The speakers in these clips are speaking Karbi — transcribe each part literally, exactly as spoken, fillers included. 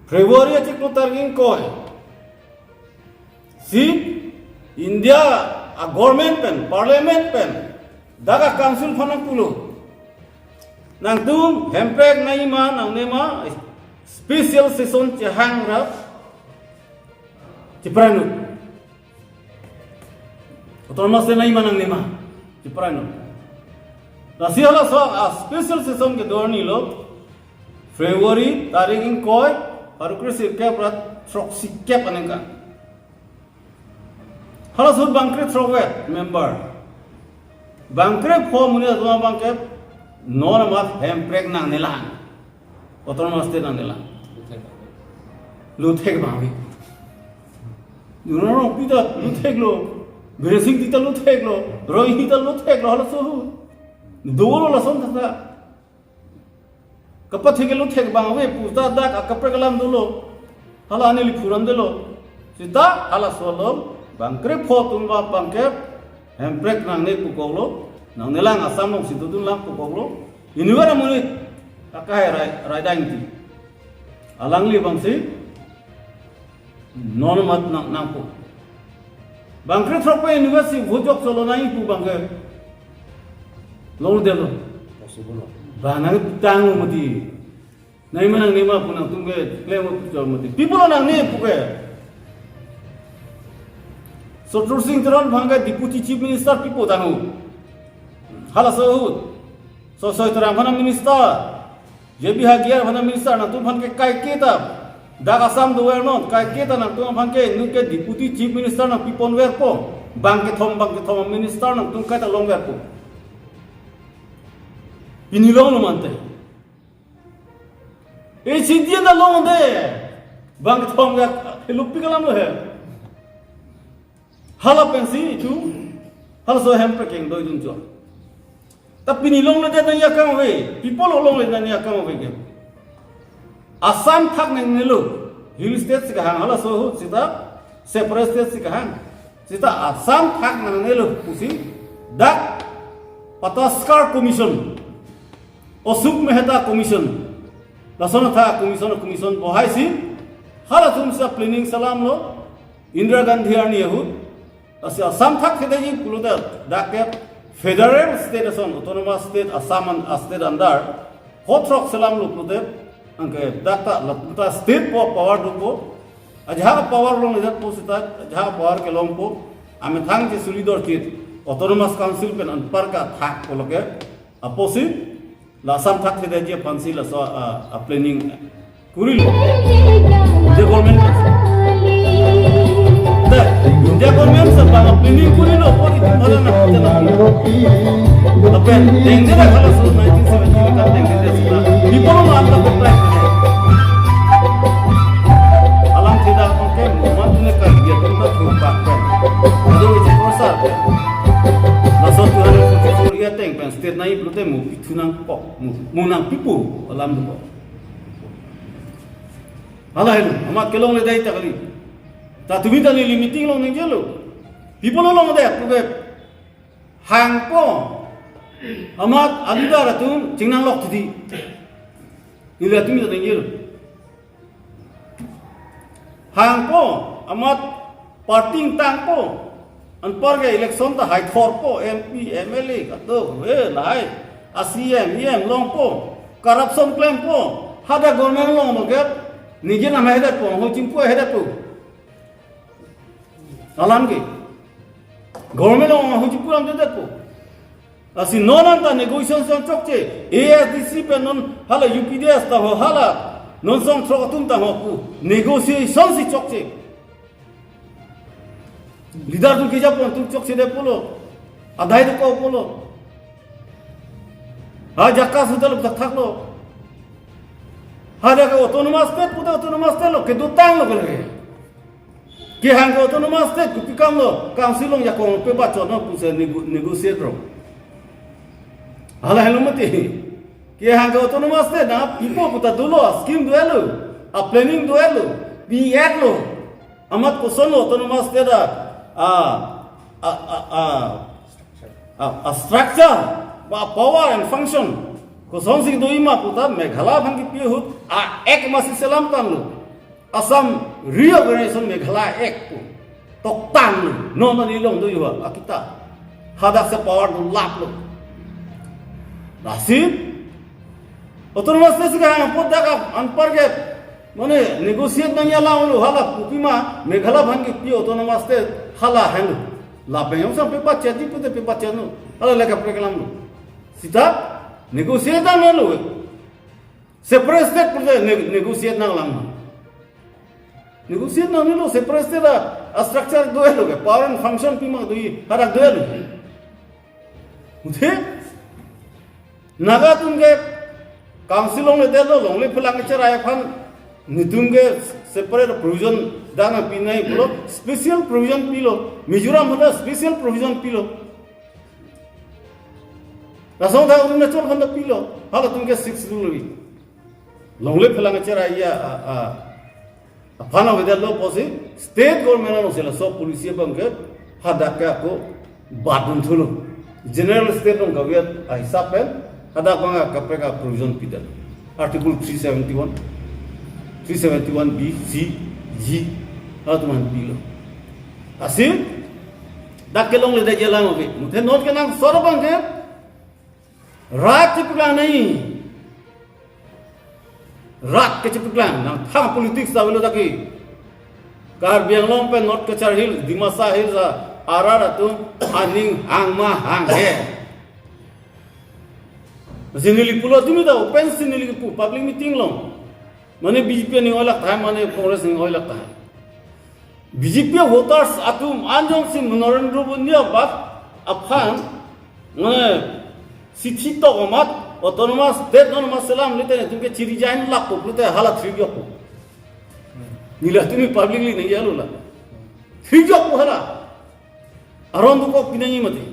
February achiklo tarik ingkoi. Si India a-government pen, parliament pen, dak a-council aphan nangpulo. Nangtum hemprek nangjima nangnema special session chehang ra chiprai non. Autonomous state nangjima nangnema chiprai non. Lasi halaso a-special session kedo arni lo February tarik ingkoi, pharo kresirkep ra throksikep aningkan. Halaso bang krethrok vet member. Bang krepho amonit atum abang ke non amat hemprek nangnelang. Autonomous state nangnelang. Lothek abang ave. Duron Rongpi ta lotheklo. Biren Singh Engti ta lotheklo. Roy Engti ta lotheklo halaso ahut. Dolo lason tha. Kapathek ke lothek abang ave pu ta dak akaprek alam dolo. Hala neli phuran dolo. Seta halaso along bang krepho atum abang ke hemprek nangne pukoklo. Nangnelang, Assam alongsi dodunlang pukoklo. Inutvet amonit akahai Rai, Raidang Engti. Alangli abangsi non amat nang, nangpo. Bang krethrok pen university vote jokcholo nangji pu abang ke longledetlo. Possible lo. Ba nangtang mati. Nangjima nangnema pu nangtum ke claim pu chor mati. Pi pulo nangne pu ke. Chatur Singh Teron abang ke Deputy Chief Minister pi pu tangho. Halaso ahut. Soisoi Terang aphan minister. J B Haggia aphan minister, nangtum aphan ke kaiketa. Dak Assam dover non, kaiketa nangtum aphan ke, neke Deputy Chief Minister nangpiponverpo. Bang kethom, bang kethom minister nangtum kaita longverpo. Pini longlo mante. Eh, si dia na longde. Bang kethom ya, lupi kalam lo he. Hala pensi itum, halaso hemprek kengdoi dunchot. Ta pini longledet nangji akam ave, pi pulo longledet nangji akam ave ke. Assam thak nangnelo, hill state si kehang, halaso ahut seta separate state si kehang. Seta Assam thak nangnelo pusi dak Pataskar Commission, Ashok Mehta Commission, lason atha commission, commission bohaisi, halatum si planning selamlo, Indira Gandhi arni ahut, lasi Assam thakthedetji pulote dak ke federal state ason, autonomous state Assam an, a state under, ho throk selamlo pulote, anke dak ta latum ta state po power dopo, ajahak power longledetpo seta, ajahak power kelongpo, amethang chesuli dorchit, Autonomous Council pen anparke thak pulo ke, apotsi, la Assam thakthedetji aphansi laso a, a planning kurilo. India government. Te, India government si bang planning kurilo, apot itum hala nangpute nang. Lapen, dengde dak halaso nineteen seventy kan dengde seta. Di pulo ma anta berplay. Alam tidak pakai, mama tune kan dia tempat rumah kan. Aduh, itu korsar. Laso two hundred forty-four A ateng pen state nangji pulote mo pithu nangpo, mo, mo nangpipo alam dopo. Hala helo, amat kelongledetji ta kali. Ta tumi ta neli meeting along ningjelo. Pi pulo longledet, puke hangpo. Amat alidar atum chingnanglok titi. Neli tumi ta ningjelo. Hangpo, amat party ingtangpo, anparke election ta haithorpo, M P, M L A, kadokave lahai, a C M, E M longpo, corruption klempo, hadak government along abang ke, ningje nam hedetpo, ho chimpu hedetpo. Alam ke. Government along ho chimpu lam hedetpo. Lasi non anta negotiation chokche, A S D C pen non hala U P D S ta ho hala, non song throk atum ta ho pu, negotiation si chokche. Leader atum keja pon atum chokchedet pulo, adai dokok pulo. Ha jaka sudal thakthaklo. Hadak ke autonomous state pute autonomous state lo, kedotanglo ke lake. Kehang ke autonomous state kopi kam lo, council along jakong pe bachot non pusi nego-, negotiate ro. Hala helo mati. Kehang ke autonomous state na pi pu puta dolo, a scheme do-etlo, a planning do-etlo, pi-etlo. Amat koson lo autonomous state a, a, a, a, a, a, a structure, ba power and function. Kosonsi dojima puta Meghalaya aphan kipi ahut, a ek masi selam tanglo. Assam Reorganization Meghalaya Act pu toktanglo, non ani along do yuha akita. Hadak si power dolaplo. Lasi autonomous state si kahang apot dak anpar ke mane negotiate nangji alam lo, hala kopima Meghalaya aphan kipi autonomous state hala henlo. Lapen yong sang pepachetji pute pepachetlo. Hala le kaprek alam lo. Seta negotiate nanglo. Separate state pute ne-, negotiate nanglang. Negotiate nangnelo, separate state a, a structure do-etlo ke, power and function pima do-i, hadak do-etlo. Muthe, Naga atum ke council along le detlo, longle phelang cherai aphan, netum ke separate provision dana pinai pulo, special provision pilo, Mizoram aphan ta special provision pilo. Lason ta Arunachal aphan ta pilo, halatum ke six rule ri. Longle phelang cherai a, a, a, aphan avedetlo pusi state government along si laso policy abang ke hadak ke ako badun thulo. General state along kave-et ahisap pen hadak abang kaprek a provision pidet. Article three seventy-one, three seventy-one B, C, G, halatum aphan pilo. Lasi dak kelongledetji alam ave. Muthe non kenangsot abang ke rat chepaklang nai. Rat ke chepaklang, nangthang politics ta avelo dak ke. Karbi Anglong pen North Cachar Hills, Dimasa Hills a, arat atum aning hang ma hanghe. Lasi neli pulo tumi ta open si neli pu public meeting along. Mane B J P aning oilak tahai, mane Congress aning oilak tahai. B J P voters atum anjong si Narendra Modi abak aphan, mane, chithi tok amat, autonomous state non amat selam lite netum ke chi-resign lap pulote hala thrik jokpo. Neli tumi publicly nangji alo la. Thrik jokpo hala. Aron dokok pinangji mati.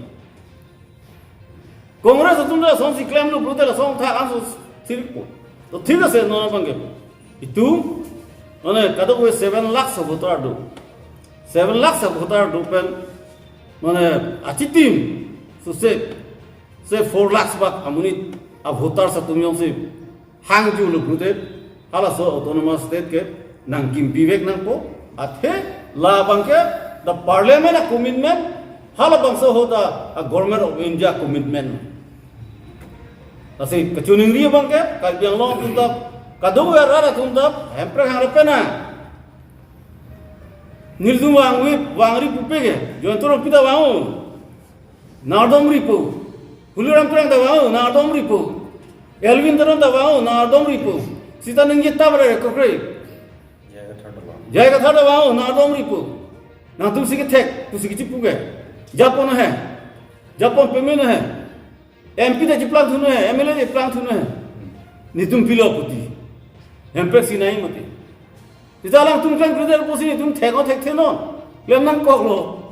Congress atum ta lasonsi klemlo pulote lason thak anso thirikpo. To thik ase non abang ke. Itum, mane kadokave seven lakhs a voter do. Seven lakhs a voter do pen, mane achitim, so se, se four lakhs bak amonit a voters atum jongsi hangjulo pulote, halaso autonomous state ke nangkimpi vek nangpo, athe labang ke the parliament a commitment, halabangso ahut a Government of India commitment. Lasi kachiningri abang ke, Karbi Anglong atum ta, kadokave arat atum ta, Hemprek hangre pena. Nelitum vangve, vangri pupe ke, Jayanta Rongpi ta vang-o. Nangdom ripo. Holiram Terang ta vang-o, nangdom ripo. Elwin Teron ta vang-o, nangdom ripo. Seta ningje ta bare kokre. J I Kathar ta vang-o, nangdom ripo. Nangtum si kethek, pusi kichipu ke. Japon he. Japon peme he. M P ta chiplang thunon he, M L A chiplang thunon he. Netum pilo puti. Hemprek si nai mati. Seta alangtum klem kredit pusi netum thek-o thekthe non. Klem nangkoklo.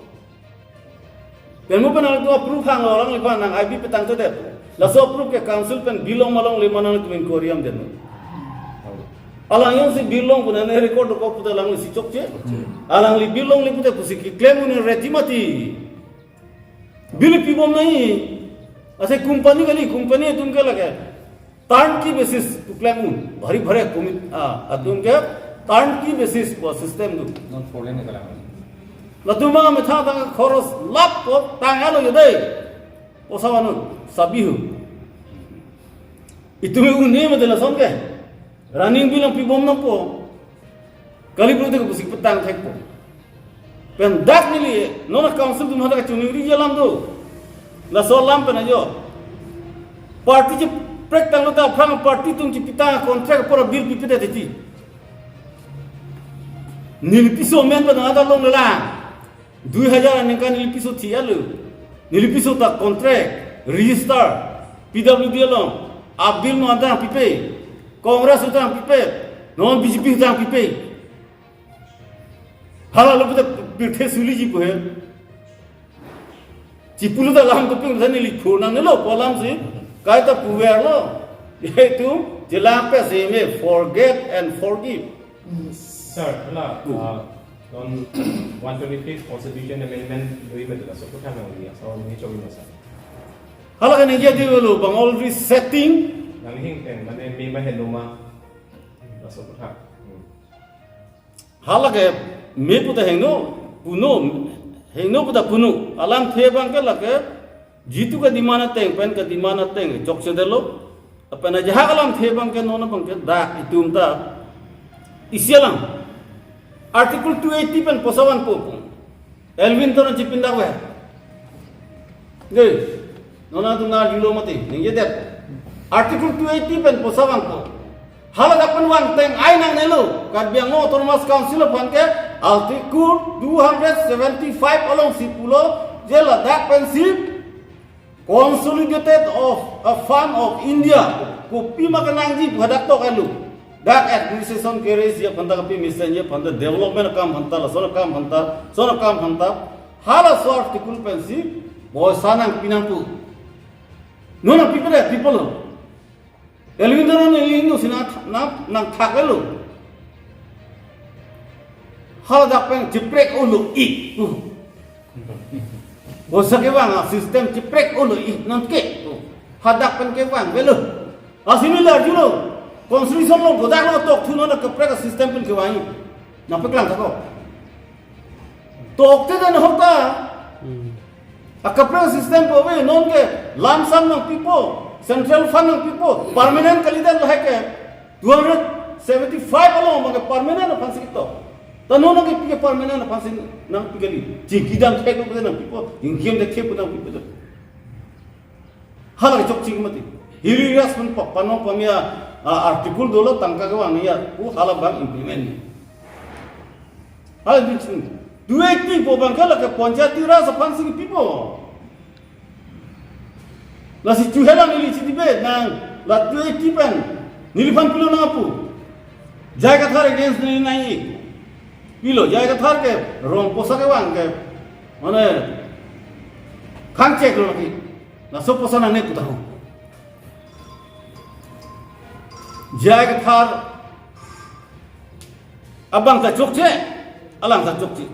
Pen mo pen alangtum approve hanglo, alangliphan nang I B petang to det. Laso approve ke council pen bill long ma longle ma nangtum inquiry damdet non. Alang jongsi bill long pu nangli record dokok puta alangli si chokche. Alangli bill longle puta pusi keklem un ready mati. Bill pibom nai. Ase company kali, company atum ke lake turnkey basis pu klem un. Bhari bhari commit, ah, atum ke turnkey basis pu system do. Non foreign ke lang. Latum ma methang tang khoros lap ko tang alo jodai. Posa vanun, sabi hu. Itum un-e mati lason ke. Running bill ang pibom nangpo. Kali pulote ke pusi petang thekpo. Pen dak neli, non council atum hadak kachiningri alam do. Laso alam pen ajo. Party cheprek tanglo ta aphrang party atum chepitang contract apor bill pipedet titi. Neli piso amen pen ada longlelang. Dui hajar aningkan neli piso thi alo. Neli piso ta contract, register, P W D along, a bill no adang pipe, Congress adang pipe, non B J P adang pipe. Hala lo puta pirthe suliji pu he. Chipulo ta lam to ping sa neli khur nangnelo pu alam si. Kaita puverlo. Itum chelang pe si me forget and forgive. Sir, hala, Hmm. uh, on one twenty-fifth Constitution Amendment lui betul, so kutha nang liya, so ni chobi masa. Hala kan dia dia lo bang all resetting. Nang hing teng, mane me ma helo ma. Laso kutha. Hmm. Halake me puta hingno puno, hingno puta puno. Alamthe abangke lake jitu ke demand ateng pen ke demand ateng chokchedetlo. Lapen ajahak alamthe abangke non abangke dak itum ta isi alam Article two eighty pen posa vangpo pu. Elwin Teron chipindak ve. Dei, non atum nangjulo mati, ningjedet. Article two eighty pen posa vangpo. Hala dak pen vangteng ai nangnelo, Karbi Anglong Autonomous Council aphan ke Article two hundred seventy-five alongsi pulo, je ladak pensi Consolidated of a Fund of India kopi ma kenangji pu hadak tok elu. Dak administration ke-raise ji aphanta, kopi mesen ji aphanta, development akam aphanta, lason akam aphanta, lason akam aphanta, halaso article pensi poisa nangpi nang pu. Non nangpipe, people. Elwin Teron neli inut si nang, nang, nangthak elo. Hadak pen chiprek olo ik. Poisa kevang asystem chiprek olo ik nangke. Hadak pen kevang avelo. Lasi neli arjulo. Constitution along kodak lo tokthu, non kaprek asystem pen kevang ik. Nangpeklang thakpo. Tokte den ahok ta. Hmm. Akaprek asystem pu ave, non ke lump sum nangpipo, central fund nangpipo, permanent kalidet lahai ke two hundred seventy-five along abangke permanent aphansi to. Ta non ke pi ke permanent aphansi nangpi kali. Chingki damthek pu nangpipo, ingkir damthek pu nangpipo. Hala chokche mati. Hiri ras pen pa-, pano pamia, ah, article dolo, tangka kevang ya, pu hala abang implement ni. Hala di ching. Two eighty pu abangke lake Panchayati Raj aphansi pipo. Lasi chuhelang neli chitipe nang, la two eighty pen neliphan pilo nangpu. J I Kathar against neli nang ik. Pilo, J I Kathar ke rong poisa kevang ke, mane, khang chek lo lagi. Laso poisa nangne pu tahun. J I Kathar abang ta chokche, alang ta chokche.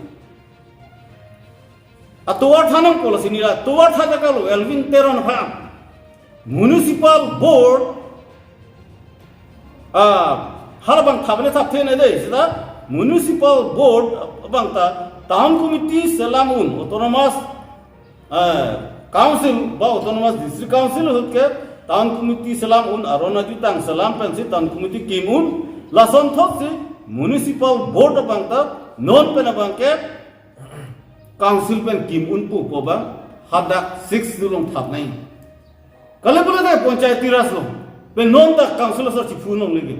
Atovar than nangpo lasi neli, atovar than ta kalo, Elwin Teron aphan. Municipal Board, ah, hala abang thap ne thap the ne dei, seta Municipal Board abang ta Town Committee selam un, Autonomous, ah, Council ba Autonomous District Council ahut ke Town Committee selam un, aron ajutang selam pensi Town Committee kim un, lasonthotsi Municipal Board abang ta non pen abangke Council pen kim un pu pu abang hadak six along thap nang. Kali pulote Panchayati Raj along. Pen non ta Council asar chiphu nongle ke.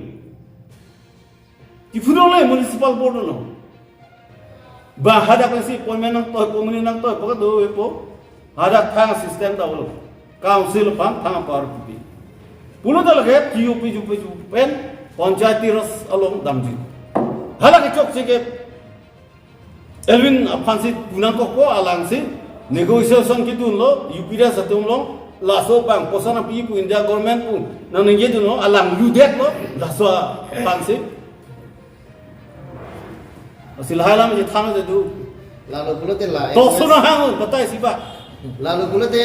Chiphu nongle Municipal Board along. Ba hadak pensi appointment nangtoi, appointment nangtoi, pu kedo-e pu. Hadak thang system ta olo. Council aphan thang power pipe. Pulo ta lake T U P, T U P, T U P pen Panchayati Raj along damji. Hala ke chokche ke Elwin aphansi pu nangkokpo, alangsi negotiation kedunlo, U P D S atum along, laso abang poisa nangpi pu India government pu nangningjedunlo, alang ludetlo, laso aphansi. Lasi lahai alam je thang je do. Lalo pulote la, to M O S, sona hang, batai si ba. Lalo pulote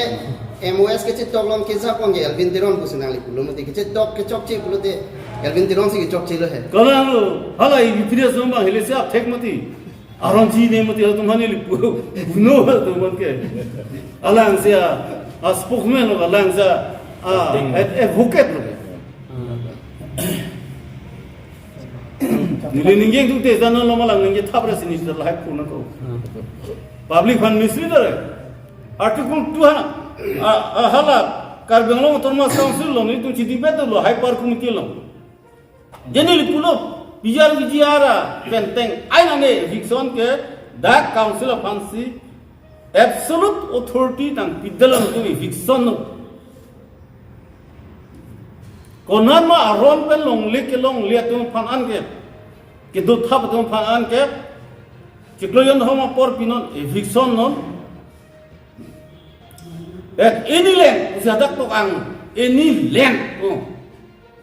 M O S kechetok along kejapon ke Elwin Teron pusi nangli pulo mati, kechetok kechokche pulote Elwin Teron si kechokche lo he. Kalau hala U P D S abang hele si apthek mati. Aron chine mati, atum hani lipu. Puno atum ke. Alangsi a, a spokesman lo, alangsi a, a, ad-, advocate lo. Neli ningje tung te jana lo, malang ningje thap ra sini lahai pu nangkok. Public aphan mislead ra. Article two ha, a, a, hala Karbi Anglong Autonomous Council along nelitum chidebate lo, high power committee along. Je neli pulo, P G R, V G R a penteng ai nangne eviction ke dak Council aphansi absolute authority nangpidetlo, nangtum eviction lo. Konat ma aron pen longle kelongle atum aphan an ke, kedo thap atum aphan an ke, chiklo jon thom apor pinon, eviction non. At any land, pusi hadak tok ang, any land. Oh.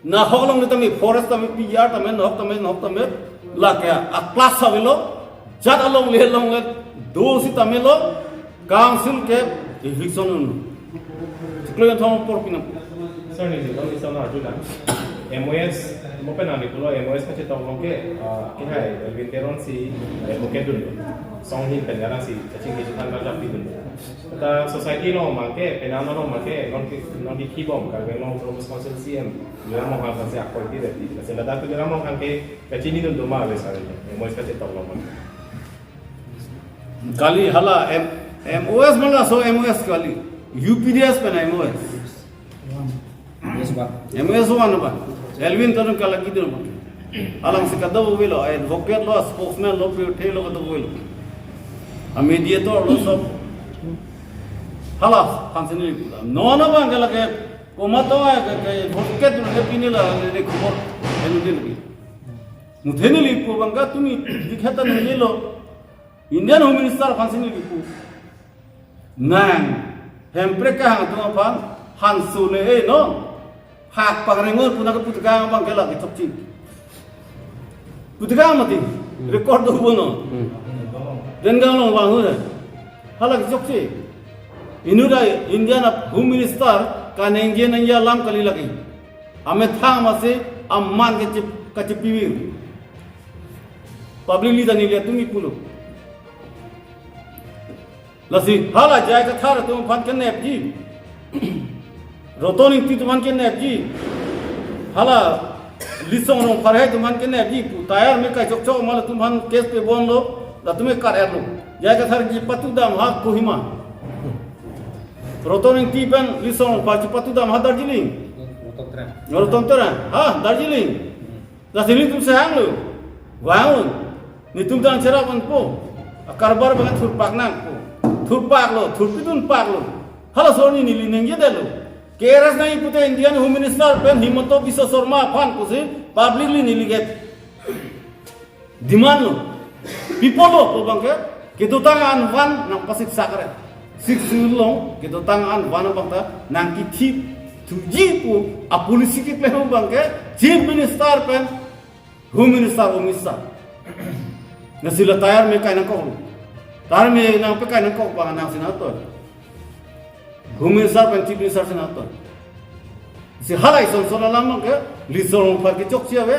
Nahok alongle tame, forest tame, P G R tame, nahok tame, nahok tame, lake a class avelo, jat alongle, alongle, do sitame lo, Council ke eviction un. Chiklo jon thom apor pinang. Sir, neli kong isang arju lang. M O S, mo pen nangli pulo M O S kachetok along ke, ah, kehai Elwin Teron si, eh, mo kedun. Song hin pen ngarang si, kachingki chethan bajak pidun. Ta society along abang ke, penang along abang ke, non ki, non ki kibom, Karbi Anglong Autonomous Council C E M, Tuliram Ronghang si akoi di reti. Kasi ladak Tuliram Ronghang ke, kachinidun doma ave sari. M O S kachetok along abang. Kali hala M-, M O S ma laso M O S kali. U P D S pen M O S. Yes, Pak. M O S one ba. Elwin Teron kalagi dun ba. Alangsi kadokave lo, advocate lo, spokesman lo, pirthe lo kadokave lo. A mediator lo sob. Hala, aphansi neli pulo. Non abang ke lake, komat ke, ke, ke, advocate lo ke pini la, ne, ne khobor. Enu din lagi. Muthe neli pu abang ke tumi, dikheta neli lo. Indian Home Minister aphansi neli pu. Nang, Hemprek kehang atum aphan, hanso le e non. Hak pangrengo pu nangke puthot kehang abang ke lake chokche. Puthot kehang mati, record do bono. Hmm. Dengang along vanghu he. Hala ke chokche. Inut a Indian Home Minister kaningje nangji alam kali lake. Amethang masi aman kache-, kachepivi. Public leader neli atum kipulo. Lasi hala J I Kathar atum aphan kenepji. Roton Engti atum aphan kenepji. Hala Litsong Rongphar atum aphan kenepji pu. Tayar me kai chokchok ma latum aphan case pebomlo. Latum me kar-etlo. J I Kathar ji patu dam ha Kohima. Roton Engti pen Litsong Rongphar ji patu dam ha Darjeeling. Roton Terang. Roton Terang. Ha, Darjeeling. Lasi nelitum sehang lo. Vang un. Nelitum dang cherap un po. Akarbar abang thurpak nangpo. Thurpak lo, thurpidun pak lo. Halaso arni neli ningjedetlo. K R S nangji pute Indian Home Minister pen Himanta Biswa Sarma aphan pusi publicly neli ke demand lo. Pipo lo pu abang ke, kedotang an van nangpasiksak re. Sixth Schedule along kedotang an van abang ta nangkithip thuji pu a policy keklem abang ke Chief Minister pen Home Minister, Home Minister. Lasi la tayar me kai nangkok. Tayar me nangpekai nangkok abang nangsi nangtoi. Home Minister pen Chief Minister si nangtoi. Si halai son son alam abang ke, Litsong Rongphar kechokche ave,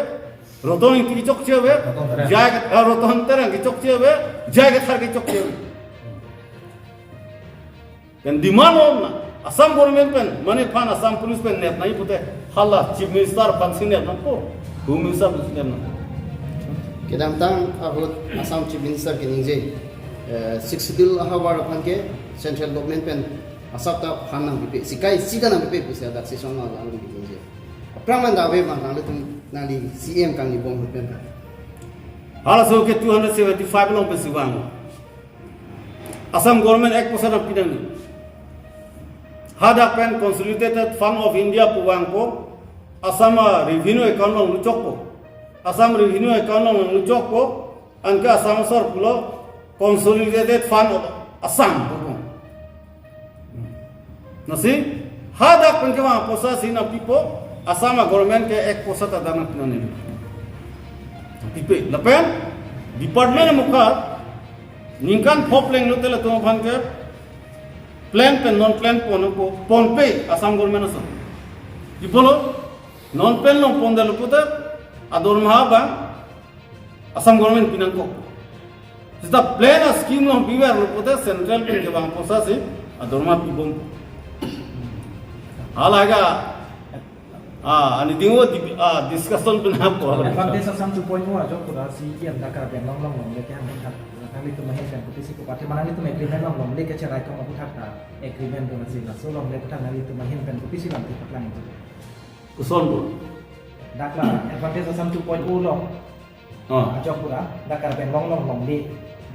Roton Engti kechokche ave, Roton Terang. J I Ka-, ah, Roton Terang kechokche ave, J I Kathar kechokche ave. Pen demand lo na, Assam government pen, mane aphan Assam police pen nep nangji pute, hala Chief Minister aphansi nep nangpo, Home Minister aphansi nep nangpo. Kedamtang ahut Assam Chief Minister keningje, eh, Sixth Schedule ahavar aphan ke Central Government pen asap ta aphan nangpipe, sikai sida nangpipe pusi hadak session along ningje. Aphrang man dave abang nanglitum nangli C M kangnibom ahut pen ta. Halaso ke two hundred seventy-five along pensi vang. Assam government ek poisa nangpi nangji. Hadak pen Consolidated Fund of India pu vangpo, Assam a revenue account along luchokpo. Assam revenue account along luchokpo, anke Assam asor pulo Consolidated Fund of Assam pu. Lasi, hadak pen kevang poisa si nangpipo, Assam a government ke ek poisa ta dak nangpi nangji. Pipe, lapen, department amokha, ningkan pho plenglote latum aphan ke, plan pen non plan pon po, ponpe Assam government ason. Ipolo, non plan along pondetlo pute, adormaha abang, Assam government pi nangkok. Seta plan a scheme along piverlo pute central pen kevang poisa si adormaha pibom. Hala ke, ah, ani dingvo di, ah, discussion pen hapo. Advantage Assam two point oh ajok pura si kiam dak Karbi Anglong along longle kehang aputhak. Nanglitum ahin pen kopisi kopathe ma nanglitum agreement along longle kecherai atum aputhak ta agreement pen si laso longle aputhak nanglitum ahin pen kopisi lamthe paklang itu. Koson bo? Dak la Advantage Assam two point oh along. Ah. Ajok pura, dak Karbi Anglong along longle,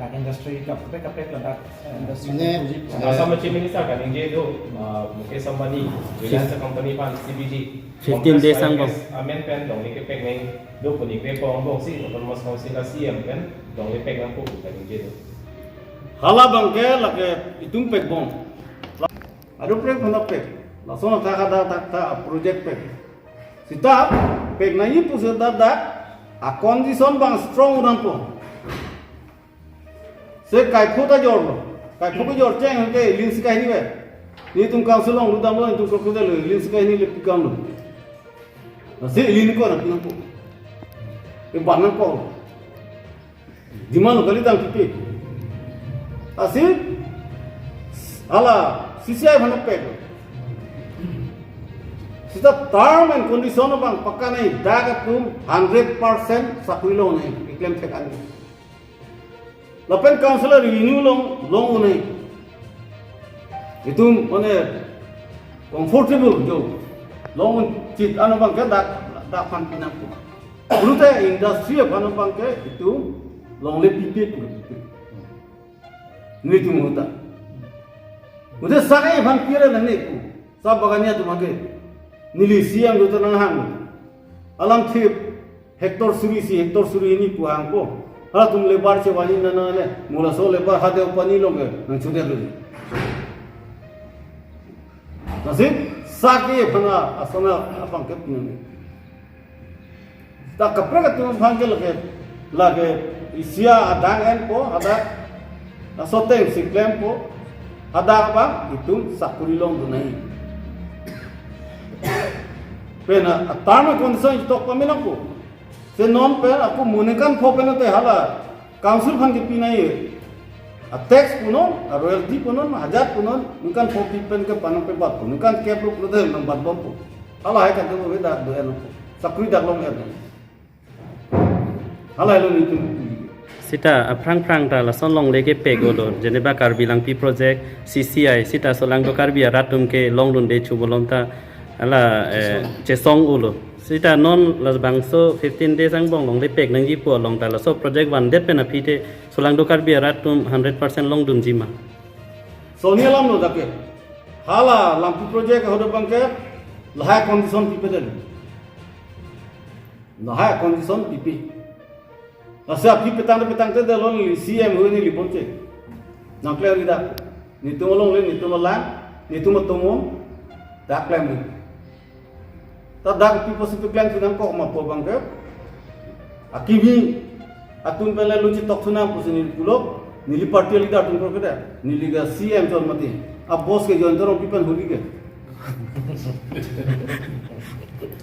dak industry kaprek kaprek ladak, eh, industry. Mane, Assam Chief Minister kaningje do, ah, Mukesh Ambani, Reliance company aphan C B G. Fifteen days angbong. Amen pen longle kepek nangji do pu ningje pon angbong si Autonomous Council a C M pen longle pek nangpo pu kaningje do. Hala abang ke lake itum pekbom. Ado pek mana pek. Lason athak adak adak ta project pek. Seta pek nangji pusi dak dak a condition abang strong nangpo. Se kaipho ta jorlo. Kaipho kejor cheng ke ling si kahini ve. Nelitum council along lutdamlo, nelitum koklo delo, ling si kahini le pikam lo. Lasi ili ningkan nangpo. Iban nangpo. Demand lo kali tang pipe. Lasi hala C C I aphan pek. Seta term and condition abang pakka nangji, dak atum hundred percent sakuri longnangji, keklem thek an. Lapen councillor revenue long, long un-e. Itum mane comfortable jo. Long un-e chit ano abang ke dak, dak aphan pinangpo. Pulote industry aphan abang ke itum longle pipe pulo. Nelitum ahut ta. Pulote sake aphan pire nangne pu. Sa bagania atum ake. Neli C M ahut ta nanghang. Alamthe hectare suri isi, hectare suri hini pu hangpo. Halatum labour chevanji nana le, mo laso labour hadak pani along ke nangchodetlo. Lasi sake aphan asana apang ke pinang. Ta kaprek atum aphan ke lake, lake isi adang enpo, hadak laso ateng si klempo, hadak abang itum sakuri longdun nangji. Pen a, a term and condition itok pamenangpo. Si non pen ako mo ningkan pho pen te hala council aphan kepi nangji. A tax punon, a royalty punon, hajat punon, ningkan pho pi pen ke panang pebat pu, ningkan kep lo pulote nangbatbompo. Halahai kan ke beda do en. Sakuri dak long en. Halahai lo nelitum. Seta aphrang phrang ta lason longle kepek olo, jeneba Karbi Langpi Project, C C I, seta solangdo Karbi arat atum ke longdunde chubolon ta hala, eh, chesong olo. Seta non labangso fifteen days angbong longle pek nangji pu along ta laso project vandet pen aphi te solangdo Karbi arat atum hundred percent longdunji ma? Soni alam lo dak ke. Hala Langpi Project ahut abang ke lahai condition pipedet. Lahai condition pipe. Lasi aphi petang petang te dalon neli C M ahut neli bonchek. Nangklem ri dak. Netum alongle, netum alang, netum atomon, dak klem ri. Ta dak pi pusi pi klem thu nangkok ma pu abang ke. Akimi atum pen le lo chetok thu nang pusi neli pulo, neli party leader atum kroke da. Neli ke C M chot mati. A boss ke Jayanta Rongpi pen huli ke.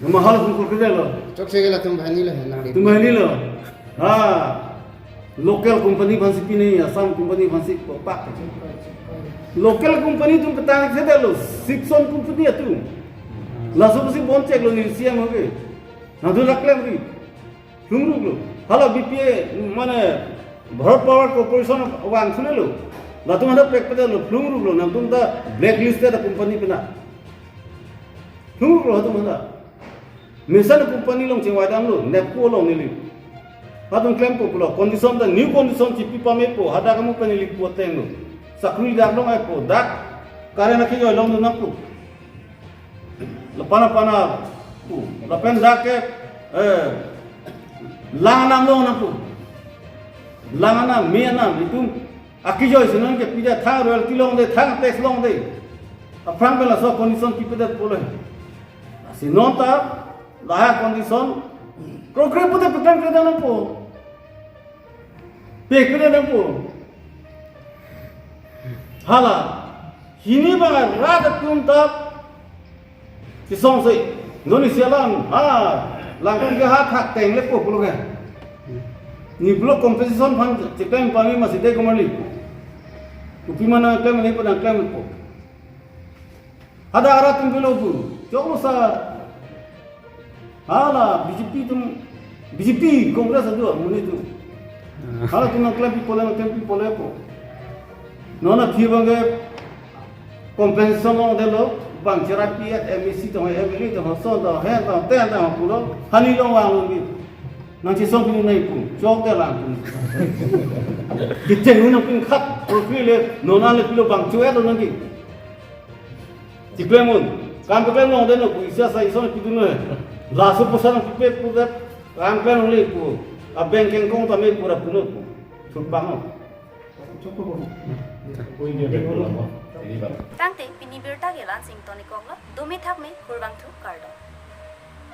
Mahal atum kroke da lo. Chokche ke latum banghini lo, nang. Tum banghini lo. Ha. Local company aphansi pi nangji, Assam company aphansi pak. Local company atum petang thekthedetlo, Sipson company atum. Laso pusi boncheklo neli C M ahut ke. Nangtum dak klem ri. Lhungruklo. Hala B P A, mane, Bharat Power Corporation vang thunelo. Latum hadak pekpedetlo, lhungruklo, nangtum ta blacklisted company pena. Lhungruklo latum hadak. Mesen company along chingvai damlo, NEEPCO along neli. Latum klempo pulo, condition ta new condition chipi pamepo, hadak amu pen neli pu ateng lo. Sakuri dak long-aipo, dak current akejoi longdun nangpo. Lapen apana pu, lapen dak ke, eh, lang anam long nangpo. Lang anam, me anam, itum akejoi si non ke pida thang royalty longde, thang tax longde. Aphrang pen laso condition pipedet pulo. Si non ta lahai condition krokre pute peklem kre nangpo. Pekre nangpo. Hala. Hini abang rat atum ta chesong si. Non isi alam. Ha. Langtum ke ha thak teng le ko pulo ke. Neli pulo compensation aphan cheklem pame masi de komarli. Kopi ma nangklem ne pu nangklempo. Hadak arat atum pilo pu. Choklo sa. Hala B J P atum, B J P Congress adu amonit atum. Halatum nangklempi pole, nangklempi polepo. Non aphi abang ke compensation longdetlo, bang cherapi at M A C tong, M L A tong, son tong, hen tong, ten tong pulo, hani long vanglo bi. Nangchesongpi nangji pu, chokde lang pu. Kecheng un nangpinkhat, profile, non ale pilo bang choetlo nangji. Chiklem un. Kam keklem longdetlo pu, isi asai ison pidunlo. Laso poisa nangpipe pudet. Kam klem longle pu. Abeng kengkong tame pura puno pu. Thurpang lo. Tangte pini birta ke la-an si ingtonikoklo. Dome thakme, kurvangthu, kardom.